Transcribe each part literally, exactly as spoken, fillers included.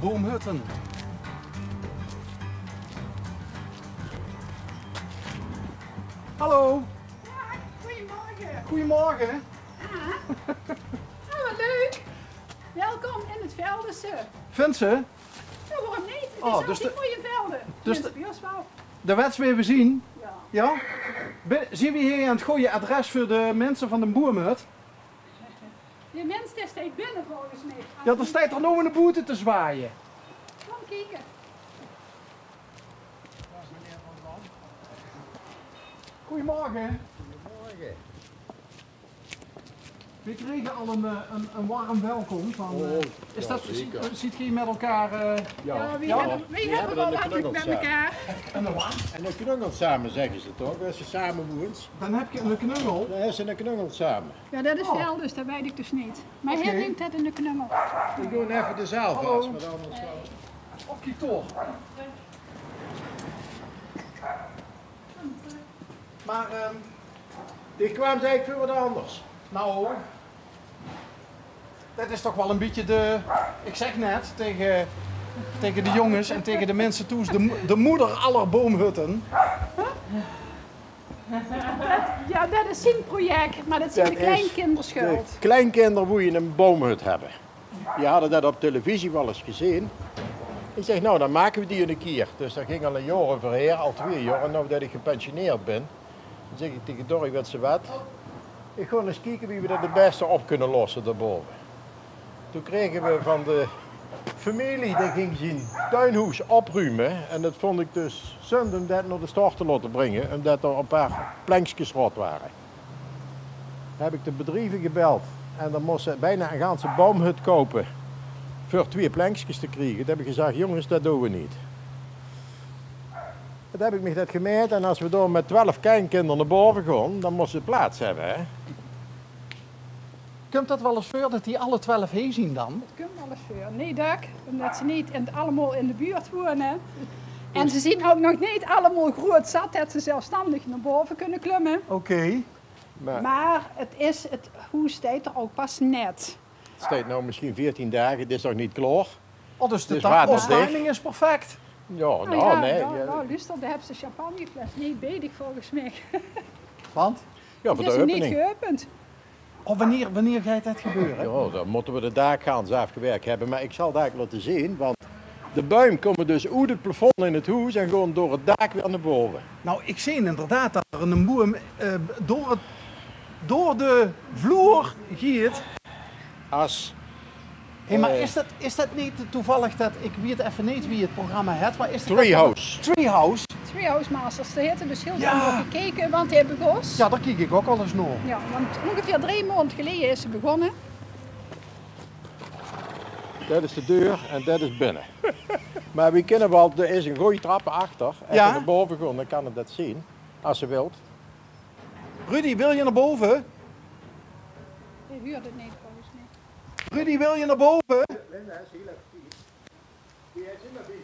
Boomhutten. Hallo. Daag, goeiemorge. Goeiemorge. Ah. Oh, wat leuk. Welkom in het Veldese. Vinds se? Ja, waorum neet? Het is altied mooi in Velde. Dus de, de wèts wee we zien? Ja. Ja? Zien we hier aan het goeie adres veur de minse van de boomhut? De mins die steit binne volges mich. Ja, d'r steit d'r noe eine boete te zwaaie. Kom kieke. Goeiemorge. Goeiemorge. We krege al ein, eh, ein, ein warm welkom van, eh, is det, zeker. Ziet, ziet geej met elkaar, eh, ja, we hebbe, we hebbe waal altied met elkaar. En ein knungel same, zegge ze toch? As se same woens. Dan hebs se eine knungel? Dan hebs se eine knungel same. Ja, det is Veldese, det weit ik dus neet. Maar hae neump het eine knungel. Ik doon effe de zaal vas, want anders... Oké, toch. Maar, ehm, die kwaam, zei ik, veur wat anders. Nou, det is toch waal ein bietje de, ik zeg net tege, tege de jonges en tege de minse thoes, de mo-, de moeder aller boomhutten. Ja, det is zien project, maar det zien de kleinkinder schuld. De kleinkinder woeje ein boomhut hebbe. Die hadde det op televisie waal ens gezeen. Ik zeg, nou, dan make we die eine kier. Dus dao ging al ein jaor euverhaer, al twee jaor. En now det ik gepensioneerd bin, dan zeg ik tege Dorrie, wèts se wat? Ik gaon ens kieke wie we det het beste op kunne losse daobove. Toen krege we van de femilie, die ging zien tuinhoes oprume. En det vond ik dus zunde um det nao de stort te laote bringe, umdet d'r ein paar plenkskes rot ware. Heb ik de bedrieve gebeld en dan mós se bijna ein ganse boomhut koupe veur twee plenkskes te kriege. Toen heb ik gezag, jonges, det doon we neet. Toen heb ik mich det gemeit en as we dao met twelf kleinkinder nao bove gaon, dan mós se plaats hebbe, hè. Kump det waal ens veur det die alle twelf hie zien dan? Det kump waal ens veur. Nae, dök, umdet ze neet in, allemaol in de buurt woene. En ze zien ouk nog neet allemaol groeat zat det ze zelfstandig nao bove kunne klumme. Oké. Maar het is, het hoes steit d'r ouk pas net. Het steit now misschien veertien daag, het is nog neet klaor. Oh, dus de timing is perfect. Ja, nou, ja, luuster, dao hebs se de champagnefles neet beej dich volges mich. Want? Ja, het is nog neet geopend. Oh, wanneer, wanneer geit det gebeure? Ja, dan mótte we de daak gans aafgewerk hebbe. Maar ik zal daak laote zien, want de buim kómme dus oet het plafond in het hoes en gaon door het daak weer nao bove. Nou, ik zeen inderdaad det d'r eine boum, eh, door het, door de vloer geit. As Hé, maar is det, is det neet toevallig det, ik weit effe neet wie het programma het, maar is det Treehouse. Treehouse. Treehouse Masters, dao hebbe we dus hiel veel nao gekeke, want hae begós. Ja, dao kiek ik ouk al ens nao. Ja, want ongeveer drie maond geleje is ze begós. Det is de deur en det is binne. Maar we kinne waal, d'r is ein gooj trap achter. As we nao bove gaon, dan kan ik det zien, as se wilt. Rudy, wil je nao bove? Hae huurt het neet volges mich. Rudy, wil je nao bove? Linda, is hiel effe tied. Die is immer bezig.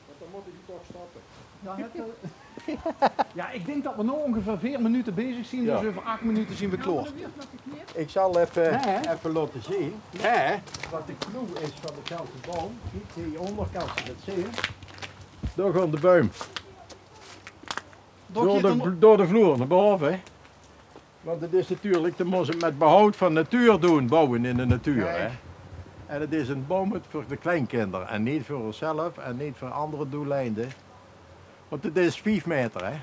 Want dan mótte die toch stoppe. Ja, het, eh, ja, ik dink det we now ongeveer veer minute bezig zien, dus euver acht minute zien we klaor. Ik zal effe, effe laote zien. Hè? Wat de clou is van de ganse boum. Kiek, hie ónder kans se det zien. Dao gaon de buim. Door de, door de vloer nao bove, hè. Want het is natuurlijk, de mós het met behoud van natuur doon, bouwe in de natuur, hè. En het is ein boumhut veur de kleinkinder en neet veur onszelf en neet veur andere doeleinde. Want het is vief meter, hè.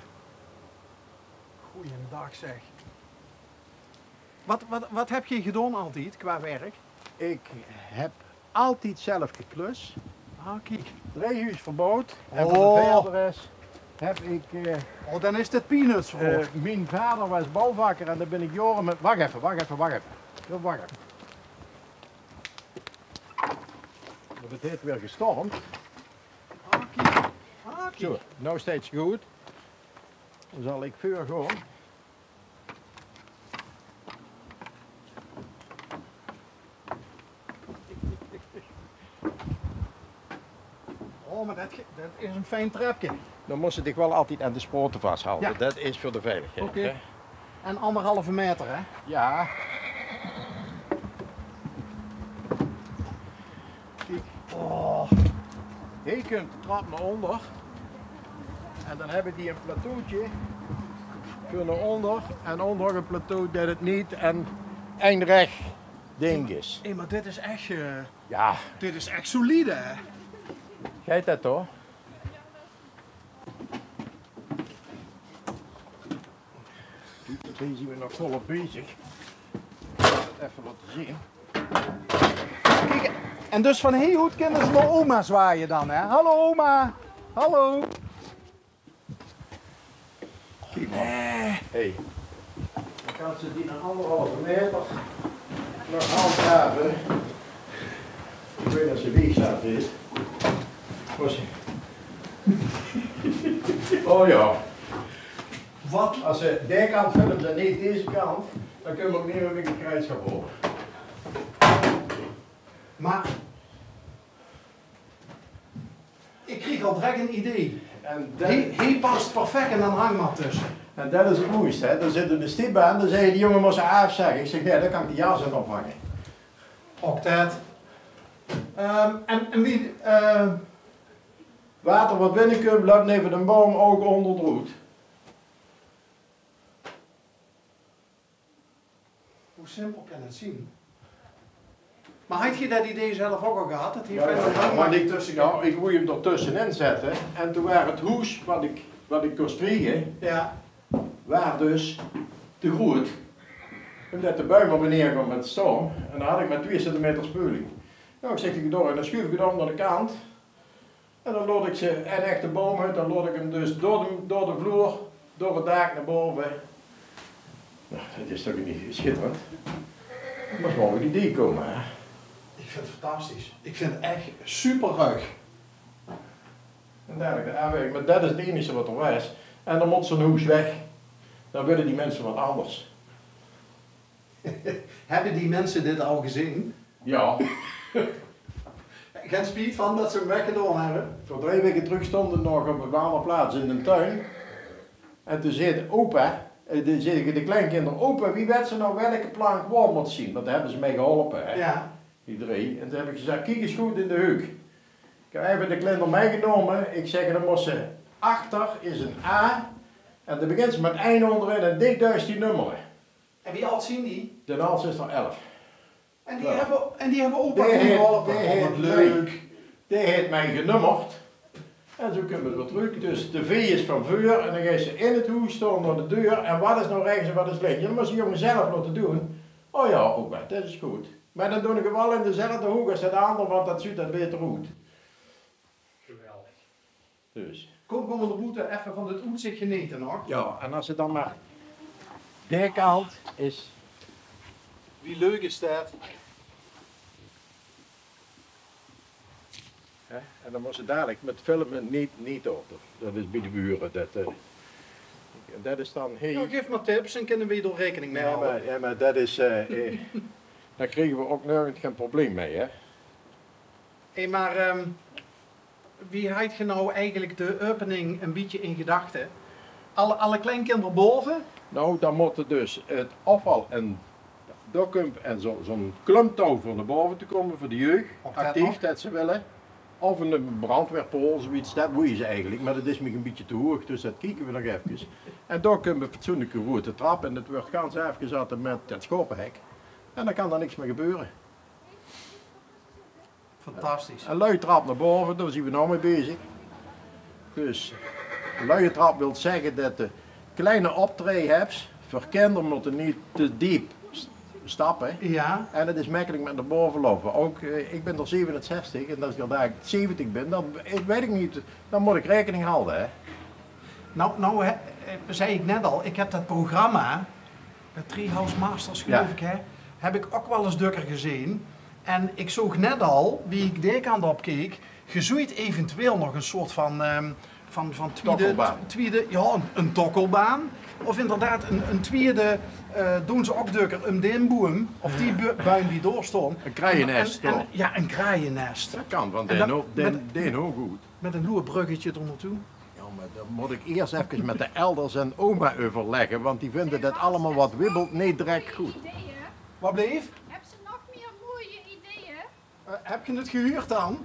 Goeiendaag, zeg. Wat, wat, wat heb je gedaan altied qua werk? Ik heb altied zelf geklus. Ah, kiek. Drie huus verbouwd. En veur de verdere res heb ik, eh, oh, dan is dit peanuts veur. Eh, mien vader was bouwvakker en dao bin ik jaore met, wach effe, wach effe, wach effe. Ja, wach effe. Want het haet weer gestormd. Ah, kiek. Ah, kiek. Zo, now steit 't good. Dan zal ik veur gaon. Oh, maar det ge-, det is ein fijn trepke. Dan mós se dich waal altied aan de spote vashalde. Ja. Det is veur de veiligheid, hè? Oké. En anderhalve meter, hè? Ja. Kiek. Hie kump de trap nao ónder. En dan höbbe die ein plateautje veur nao ónder. En ónder ouch ein plateau det 't neet ein, ein rech dink is. Hé, mer dit is ech, eh, jao, dit is ech solide, hè? Geit det, toch? Hie zien we nog volop bezig. Effe laote zeen. Kiek, en dus van hie oet kinne ze nao oma zwaaie dan, hè? Hallo oma. Hallo. Kiek mer. Hey. Dan kan ze die nao anderhalve meter nog handhave. Ich weit neet of ze weeg zat is. Waat is 't? Oh jao. Waat? Es ze dae kant films en neet deze kant, dan kinne we ouch neet mieë mit de kruutsjap hole. Mer ich krieg al direk ein idee. En det, hie, hie pas perfek ein hangmat tösse. En det is 't moeiste, hè. Dao zit ein stiep aan, dan zag die jóng: "Mós se aafzègke." Ich zèk: "Nae, dan kan ich de jas in ophange." Ouch det. Ehm, en, en wie, eh, water waat binnekump, löp neve de boum ouch ónder de roet. Wie simpel kan 't zeen? Mer haet geer det idee zelf ouch al gehad? Det hie... Jao, jao, want ich, jao, ich wól 'm d'r tössenin zètte. En toen waas 't hoes waat ich, waat ich kós kriege, jao, waas dus te groeët. Ómdet de boum op en neer kómme mit de storm. En dan haw ich mer twieë centimeter speuling. Noe, ich zèk, ich doon 't, dan sjuuf ich 't óm nao de kant. En dan laot ich ze, ein echte boumhut, dan laot ich 'm dus door de, door de vloer, door 't daak nao bove. Noe, det is toch neet sjitterend? Mós waal op 't idee kómme, hè? Ich vinj 't fantastisch. Ich vinj 't ech super ruig. En dalik de aanwerking, mer det is 't einigste waat d'r waas. En dan mót zoe'n hoes weg. Dan wille die minse waat anders. Höbbe die minse dit al gezeen? Jao. Gein spiet van det ze 'm weggedaon höbbe? Veur drei waeke trök stónge ze nog op ein anger plaats in de tuin. En toen zag opa, eh, de, zagte de kleinkinder: "Opa, wie wèts se noe welke plank waor mót zeen?" Want dao höbbe ze mei geholpe, hè? Jao. Die drei. En toen höb ich gezag: "Kiek ins good in de heuk." Ich höb effe de klinder meigenómme. Ich zèk: "Dan mós se, achter is ein A. En dan begins se mit ein ónderin en die duis die nummere." En wie ald zeen die? D'n aldste is d'r elf. En die höbbe, en die höbbe opa geholpe. Oh, waat leuk. Dae haet mei genummerd. En zoe kómme ze weer trök. Dus de V is van veur en dan geis se in 't hoes staon, nao de deur. En waat is noe rechts en waat is links? Jao, det mós de jóng zelf laote doon. Oh jao, opa, det is good. Mer dan doon ich 't waal in dezelfde hook es det anger, want det zuut det baeter oet. Geweldig. Dus. Kóm, kómme we d'r boete effe van dit oetzich genete nog. Jao, en es 't dan mer dae kant is. Wie leuk is det? Hè? En dan mós se dalik mit filme neet, neet op. Det is bie de bure. Det, eh, det is dan, hey. Jao, gaef mer tips en kinne we d'r raekening mei haoje. Jao, mer, jao, mer det is, eh, eh, dan kriege we ouch nörges gein probleem mei, hè? Hé, mer, ehm, wie haet geer noe eigelik de opening ein bietje in gedachte? Alle, alle kleinkinder bove? Noe, dan mót dus 't aafval en dao kump en zoe, zoe'n klumptouw veur nao bove te kómme veur de jeug, actief, det ze wille. Of ein brandweerpaol, zoeiets, det wólle ze eigelik. Mer det is mich ein bietje te hoeg, dus det kieke we nog efkes. En dao kump ein fatsoenlike groete trap en det wuuert gans aafgezat mit det sjaopehek. En dan kan d'r niks mie gebeure. Fantastisch. Ein luie trap nao bove, dao zien we noe mei bezig. Dus, ein luie trap wilt zègke det de kleine optreje höbs. Veur kinder mótte neet te deep s-, stappe. Jao. En 't is mekkelik mit nao bove loupe. Ouch, eh, ich bön d'r zevenenzestig en es ich dalik zeventig bön, dan, eh, weit ich neet, dan mót ich raekening halde, hè. Noe, noe, hè, eh, zag ich net al, ich höb det programma, eh, Treehouse Masters, geluif ich, hè, höb ich ouch waal ins dökker gezeen. En ich zoog net al, wie ich dae kant op keek, geer zouwt eventueel nog ein soort van, ehm, van, van twiede, twiede, jao, ein, ein tokkelbaan. Of inderdaad ein, ein twiede, eh, doon ze ouch dökker óm dae boum, of die bu-, buim die dao staon. Ein kraojenes, toch? En, en, jao, ein kraojenes. Det kan van dae hook, dae, dae hook good. Mit ein loer bruggetje d'r naotoe. Jao, mer dan mót ich iers efkes mit de elders en oma euverlègke, want die vinde det allemaol waat wiebelt neet direk good. Waat bleef? Höbs se nog mieë mooie ideeë? Eh, höb geer 't gehuurd dan?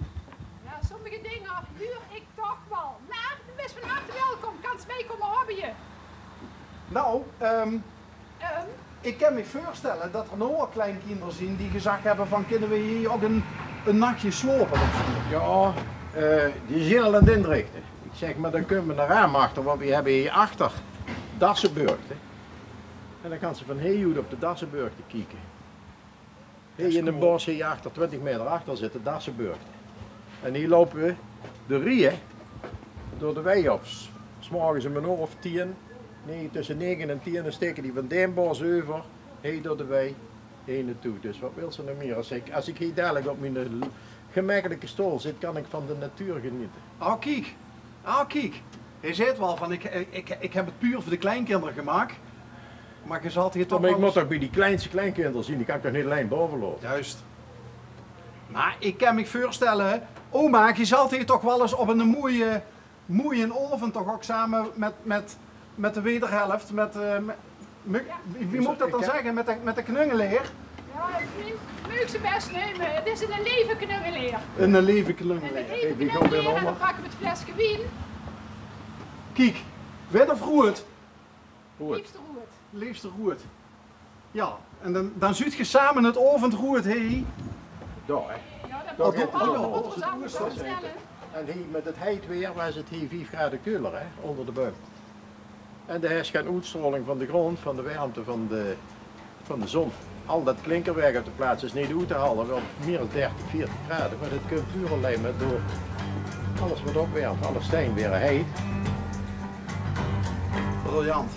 Jao, sommige dinger. Nou, ehm, ik kan mich veurstelle dat d'r noe al kleinkinder zien die gezag hebbe van: kinne we hie ok ein, ein nachje slope of zo? Jao, eh, die zien al aan 't inrichte. Ik zeg mer, dan kump 'r raam achter, want we hebbe hie achter dasseburgte. En dan kans se van hie oet op de dasseburgte kieke. Hie in 't bos, hie achter, twintig meter achter, zit de dasseburgte. En hie loupe we de rieje door de wei op. 's Morges um ein oor of tien, nee, tösse nege en tien, dan steke die van d'n bos euver, hie door de wei, hie naotoe. Dus wat wils se nog mier? As ik, as ik hie dalik op mien, eh, gemekkelike stool zit, kan ik van de natuur geniete. Oh, kiek. Ah, kiek. Hae zeet wel van: ik, ik, ik heb 't puur veur de kleinkinder gemaak. Mer ge zalt hie toch... Mer ik mot toch bie die kleinste kleinkinder zien, die kan ik toch neet allein bove laote? Juist. Mer ik kan mich veurstelle, oma, ge zalt hie toch wel ens op ein moeie, moeie aovend toch ok same met, met, met de wederhelft, met, eh, met, wie, wie mot ik dat dan zegge, met de, met de knungeleer? Jao, ik meen, meug ze bes neume. 't Is ein leve knungeleer. Ein leve knungeleer. Ein leve knungeleer, en dan pakke we 't fleske wien. Kiek, wit of roed? Roed. Leefste roed. Leefste roed. Jao, en dan, dan zuut ge same 't aovendroed, hè? Dao, hè. Jao, dat... Oh, dao, oh, jao, op de oesterzaal. En hie met 't heit weer waas 't hie vief grade keuler, hè, onder de buim. En de hes gen oetstraoling van de grond, van de wermte van de, van de zon. Al dat klinkerwerk op de plaats is neet oet te halde, wel mier as dertig, veertig grade, mer dat kump puur allein mer door alles wat opwermt, alle stein waere heit. Briljant.